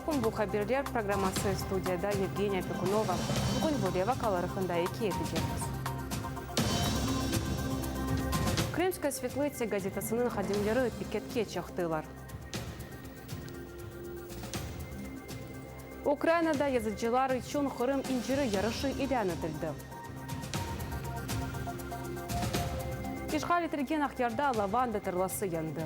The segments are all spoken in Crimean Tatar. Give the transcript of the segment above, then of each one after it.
aleykum, bu Haberler programması, studiyada Yevgeniya Pekunova. Bugün böyle vaqalar aqqında ikâye etecekmiz. Krımskaya svetlıtsâ gazetasınıñ hadimleri piketke çıqtılar. Ukrainada yazıcılar içün Qırım inciri yarışı ilân etildi. İşğal etilgen Aqyarda lavanda tarlası yandı.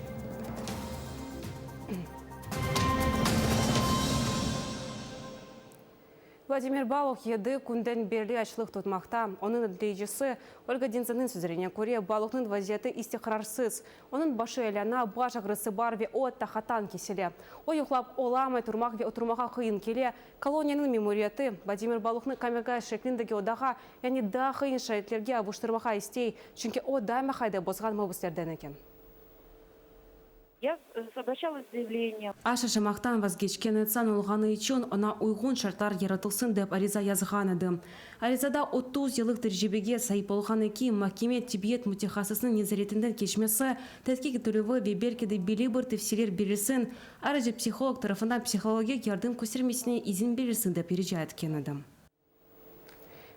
Vladimir Baluh yedi künden berli açlıq tutmaqta. Onıñ adliyecisi Olga Dinzeniñ sözlerine köre, Baluhnıñ vaziyeti istiqrarsız. Onıñ başı aylana, baş ağrısı bar ve o, taqattan kesile. O, yuqlap olamay, turmaq ve oturmağa qıyın kele. Koloniyanıñ memuriyeti, Vladimir Baluhnı kamera şeklindeki odağa, yani daa qıyın şaraitlerge avuştırmağa istey, çünki o, daima qayda bozğan mabüslerden eken. Ya obraşçalas s zayavleniем. Aş aşamaqtan vazgeçken insan olğanı içün oña uyğun şartlar yaratılsın dep ariza yazğan edim. Arizada 30 yıllıq tecribege saip olğan ekim, mahkeme tibbiyet mütehassısınıñ nezaretinden keçmesi, tedqiq etilüvi ve belki de belli bir tevsiyeler berilsin, ayrıca psiholog tarafından psihologik yardım köstermesine izin berilsin dep rica etken edim.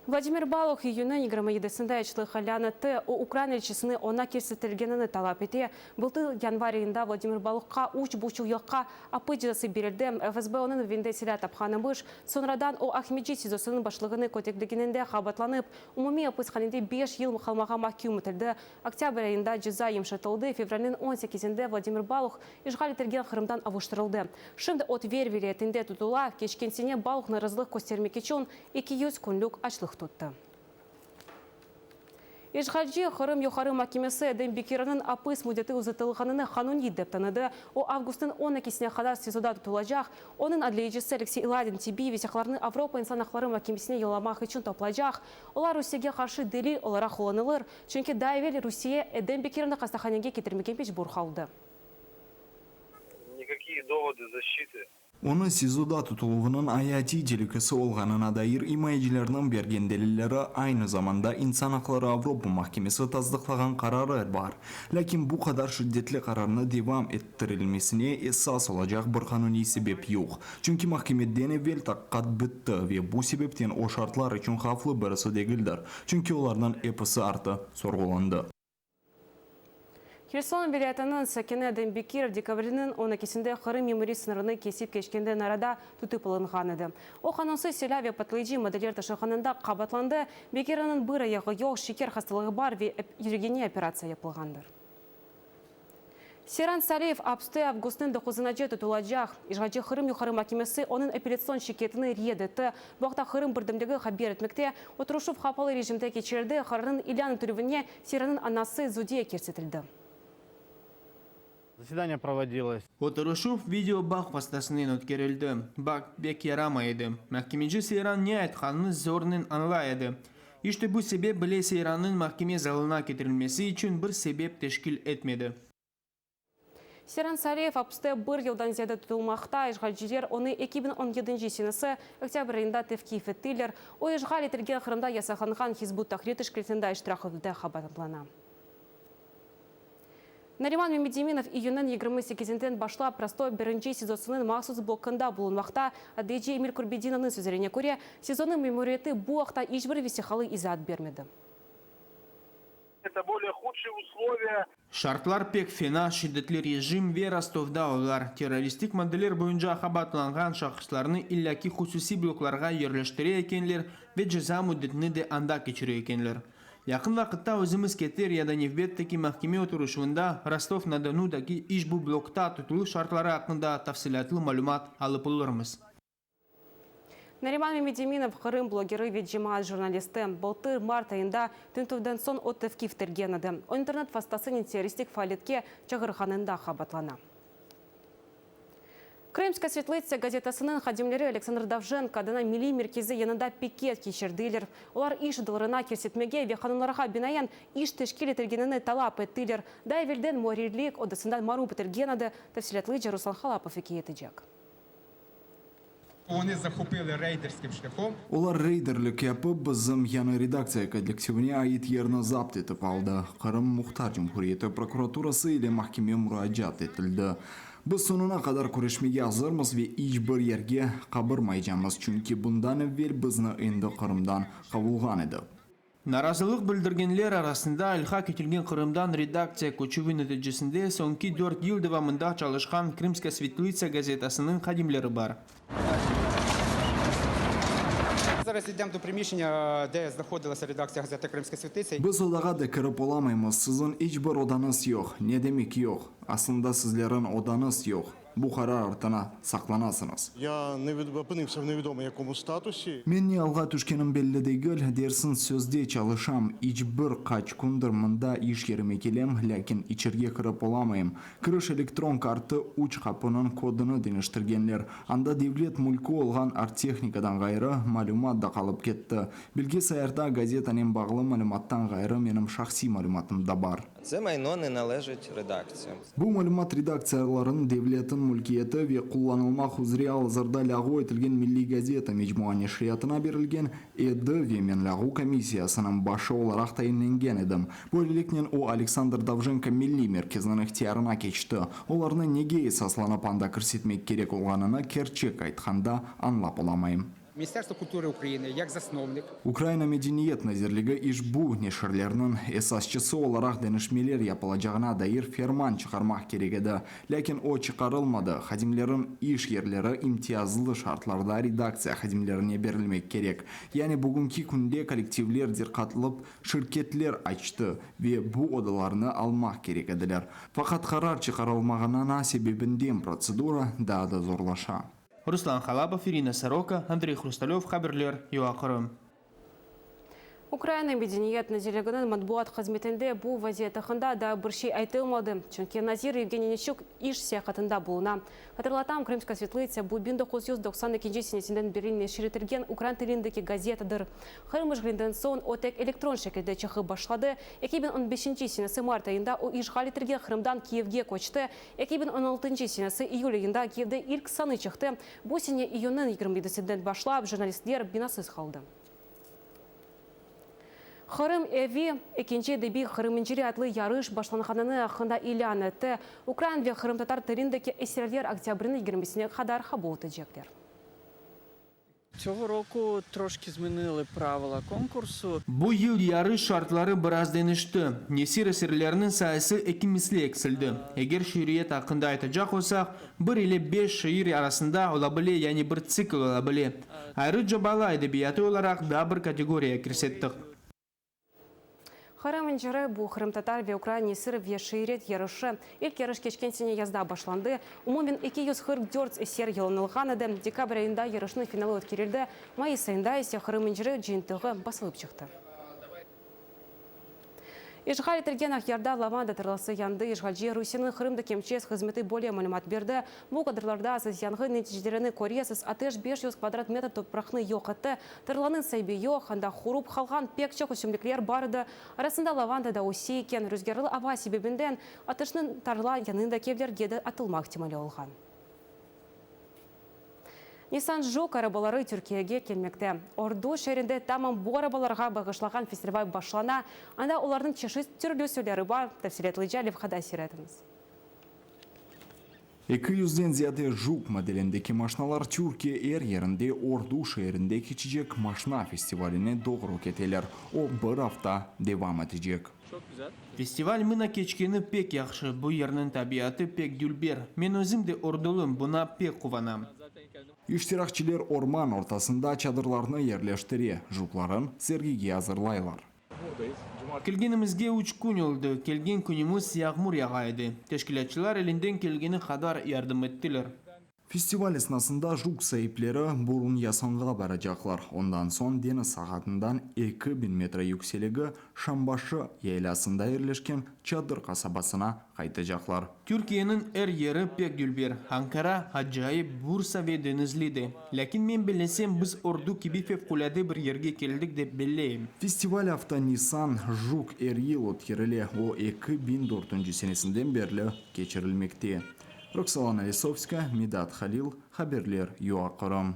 Vladimir Baluh iyünniñ 27-sinde açlıq ilân etti. O, ukrain elçisini oña kirsetilgenini talap ete. Bıltır yanvar ayında Vladimir Baluhqa üç buçuq yılqa apis cezası berildi. FSB onıñ evinde silâ tapqan emiş. Soñradan o, Aqmescit SİZOsınıñ başlığını köteklegeninde qabaatlanıp, umumiy apishanede beş yıl qalmağa mahküm etildi. Oktâbr ayında ceza yımşatıldı, fevralniñ on sekizinde Vladimir Baluh işğal etilgen Qırımdan avuştırıldı. Şimdi o Tver vilâyetinde tutula. Keçken sene Baluh narazılıq köstermek içün 200 künlük açlıq tuttı. İşğalci Qırım Yuqarı mahkemesi Edem Bekirovnıñ apis müddeti uzatılğanını qanuniy dep tanıdı. O, avgustnıñ on ekisine qadar SİZOda tutulacaq. Onıñ adliyecisi Aleksey Ladin tibbiy vesiqalarnı Avropa insan aqları mahkemesine yollamaq içün toplaycaq. Olar Rusiyege qarşı delil olaraq qullanılır, çünki daa evel Rusiye Edem Bekirovnı hastahanege ketirmege mecbur qaldı. Nikakiye dovody zaşçity. Onı SİZOda tutuluvınıñ ayatiy telükesi olğanına dair imayecilerniñ bergen delilleri, aynı zamanda İnsan aqları Avropa mahkemesi tasdıqlağan qararı bar. Lâkin bu qadar şiddetli qararnı devam ettirilmesine esas olacaq bir qanuniy sebep yoq. Çünki mahkemeden evel taqiqat bitti ve bu sebepten o şartlar içün havflı birisi degildir, çünki olarnıñ episi artı sorğulandı. Herson vilâyetiniñ sakini Edem Bekirov dekabrniñ on ekisinde Qırım memuriy sıñırını kesip keçkende Narada tutıp alınğan edi. O, qanunsız silâ ve patlayıcı maddeler taşığanında qabaatlandı. Bekirovnıñ bir ayağı yoq, şeker hastalığı bar ve yüregine operatsiya yapılğandır. Seyran Saliyev apste avgustnıñ doquzınace tutulacaq. İşğalci Qırım Yuqarı mahkemesi onıñ apellâtsion şikâyetini red etti. Bu aqta Qırım birdemligi haber etmekte. Oturışuv qapalı rejimde keçirildi, qararnıñ ilân etilüvine Seyrannıñ anası Zudiye kirsetildi. Zasedaniye provodilось. Oturışuv video bağ vastasınen ötkerildi. Bağ pek yaramay edi. Mahkemeci Seyran ne aytqanını zornen añlay edi. İşte bu sebep bile Seyrannıñ mahkeme zalına ketirilmesi içün bir sebep teşkil etmedi. Seyran Saliyev apiste bir yıldan ziyade tutulmaqta. İşğalciler onı 2017 senesi oktâbr ayında tevqif ettiler. O, işğal etilgen Qırımda yasaqlanğan Hizb ut-Tahrir teşkilâtında iştirak etüvde qabaatlana. Nariman Memedeminov iyünniñ 28-inden başlap Rostov birinci SİZOsınıñ mahsus blokunda bulunmaqta. Adliyeci Emil Kurbedinovnıñ sözlerine köre, SİZOnıñ memuriyeti bu aqta iç bir vesiqalı izaat bermedi. Eto bolее hudşie usloviya. Şartlar pek fena, şiddetli rejim ve Rostovda olar terroristik maddeler boyunca qabaatlanğan şahıslarnı illâki hususiy bloklarğa yerleştire ekenler ve ceza müddetini de anda keçire ekenler. Yaqın vaqıtta özümiz keter ya da nevbetteki mahkeme oturışuvında Rostov-na-Donudaki işbu blokta tutuluv şartları aqqında tafsilâtlı malümat alıp olurmız. Nariman Memedeminov, Qırım blogeri ve cemaat jurnalisti. Bıltır mart ayında tintüvden soñ o tevqif etilgen edi. O, internet vastasınen terroristik faaliyetke çağırğanında qabaatlana. Krımska svetlıtsâ gazetasınıñ hadimleri Aleksandr Dovjenko adına Milliy merkezi yanında piket keçirdiler. Olar iş odalarına kirsetmege ve qanunlarğa binaen iş teşkil etilgenini talap ettiler. Daa evelden muarrirlik odasından marum etilgen edi, tafsilâtlıca Ruslan Halapov ikâye etecek. Olar reyderlik yapıp, bizim yañı redaktsiya kollektivine ait yerni zapt etip aldı. Qırım Muhtar Cumhuriyeti prokuraturası ile mahkeme muracaat etildi. Biz soñuna qadar küreşmege azırmız ve iç bir yerge qabırmaycamız, çünki bundan evel bizni endi Qırımdan qavulğan edi. Narazılıq bildirgenler arasında ilhaq etilgen Qırımdan redaktsiya köçüvi neticesinde soñki dört yıl devamında çalışqan Krımska svitlıtsâ gazetasınıñ hadimleri bar. Зараз йдемо до приміщення, де знаходилася редакція газети Кримська світлиця. Biz odağa da kirip olamaymız. Siziñ iç bir odañız yoq. Ne demek yoq? Aslında sizleriñ odañız yoq. Bu qarar artına saqlanasıñız. Я не опинився в невідомо якому статусі. Men ne alğa tüşkenim belli degil, dersiñ sözde çalışam, iç bir qaç kündir mında iş yerime kelem, lâkin içerge kirip olamayım. Kiriş elektron kartı üç qapınıñ kodunı deñiştirgenler. Anda devlet mülkü olğan arttehnikadan ğayrı, malümat da qalıp ketti. Bilgisayarda gazetanen bağlı malümattan ğayrı menim şahsiy malümatım da bar. Це майно не належить редакціям. Bu malümat redaktsiyalarınıñ devletniñ mülkiyeti ve qullanılmaq üzre al-azırda lâğu etilgen Milliy gazeta mecmua neşriyatına berilgen edi ve men lâğu komissiyasınıñ başı olaraq tayinlengen edim. Böyleliknen o Aleksandr Dovjenko Milliy merkeziniñ ihtiyarına keçti. Olarnı nege esaslanıp anda kirsetmek kerek olğanını kerçek aytqanda añlap olamayım. Міністерство культури України як засновник. Ukraina Medeniyet nazirligi işbu neşirlerniñ esasçısı olaraq deñişmeler yapılacağına dair ferman çıqarmaq kerek edi. Lâkin o çıqarılmadı, hadimleriñ iş yerleri imtiyazlı şartlarda redaktsiya hadimlerine berilmek kerek. Yani bugünki künde kollektivler dirqatılıp şirketler açtı ve bu odalarnı almaq kerek ediler. Faqat qarar çıqarılmağanına sebebinden protsedura daa da zorlaşa. Ruslan Halapov, İrina Soroka, Andrey Hrustalev, haberler, UA Qırım. Ukraina Medeniyet nazirliginiñ matbuat hızmetinde bu vaziyet aqqında daa bir şey aytılmadı, çünki nazir Yevgeniy Nişçuk iş seyahatında buluna. Hatırlatam, Krımska svitlıtsâ, bu 1992 senesinden berli neşir etilgen ukrain tilindeki gazetadır. Qırım işğalinden soñ o tek elektron şekilde çıqıp başladı. 2015 senesi mart ayında o işğal etilgen Qırımdan Kiyevge köçti. 2016 senesi iyül ayında Kiyevde ilk sanı çıqtı. Bu sene iyünniñ 27sinden başlap jurnalistler binasız qaldı. Qırım evi ekinci edebiy Qırım inciri adlı yarış başlanğanını aqqında ilân etti. Ukrain ve qırımtatar tilindeki eserler oktâbrniñ yigirmisine qadar qabul etecekler. Цього року трошки змінили правила конкурсу. Bu yıl yarış şartları biraz deñişti. Nesir eserleriniñ sayısı eki misli eksildi. Eger şiiriyet aqqında aytacaq olsaq, bir ile beş şiir arasında ola bile, yani bir tsikl ola bile. Ayrıca bala edebiyatı olaraq daa bir kategoriya kirsettik. Qırım inciri, bu qırımtatar ve ukrain nesir ve şiiriyet yarışı. İlk yarış keçken sene yazda başlandı. Umumen 244 eser yollanılğan edi. Dekabr ayında yarışnıñ finalı ötkerildi, mayıs ayında ise Qırım inciri cıyıntığı basılıp çıqtı. İşğal etilgen Aqyarda lavanda tarlası yandı. İşğalci Rusiyeniñ Qırımdaki MÇS hızmeti böyle malümat berdi. Bu kadrlarda siz yanğın neticelerini köresiz, ateş 500 kvadrat metr topraqnı yoq etti. Tarlanıñ saibi yoq, anda qurup qalğan pek çoq ösümlikler bar edi, arasında lavanda da öse eken. Rüzgârlı ava sebebinden ateşniñ tarla yanındaki evlerge de atılma ihtimali olğan. Nissan Juke arabaları Türkiyege kelmekte. Ordu şeerinde tamam bu arabalarğa bağışlağan festival başlana, anda olarnıñ çeşit türlü soyları bar, tafsilâtlıca levhada seyir etiñiz. Eki yüzden ziyade Juke modelindeki maşnalar Türkiye er yerinde Ordu şeerinde keçecek maşna festivaline doğru keteler. O, bir afta devam etecek. Festival mına keçkeni pek yahşı, bu yerniñ tabiatı pek dülber. Men özüm de ordulım, buña pek quvanam. İştirakçiler orman ortasında çadırlarnı yerleştire, Jukların sergige azırlaylar. Kelgenimizge üç kün oldı. Kelgen künümiz yağmur yağa edi. Teşkilâtçılar elinden kelgeni qadar yardım ettiler. Festival esnasında Juk saipleri Burun Yasonğa baracaqlar, ondan soñ deñiz saatından 2000 metre yükseligi Şambaşı yaylasında yerleşken çadır qasabasına qaytacaqlar. Türkiyeniñ er yeri pek dülber. Ankara, acayip, Bursa ve Denizli de. Lâkin men bellesem, biz Ordu kibi fevqulâde bir yerge keldik dep belleyim. Festival Avto Nissan Juk er yıl ötkerile, o 2004 senesinden berli keçirilmekte. Roksolana Lisovska, Midat Halil, haberler, UA Qırım.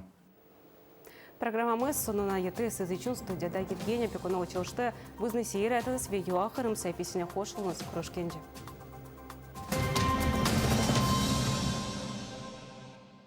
Programmamız soñuna yetti. Siz içün studiyada Yevgeniya Pekunova çalıştı. Bizni seyir etiñiz ve UA Qırım saifesine qoşulıñız. Körüşkence.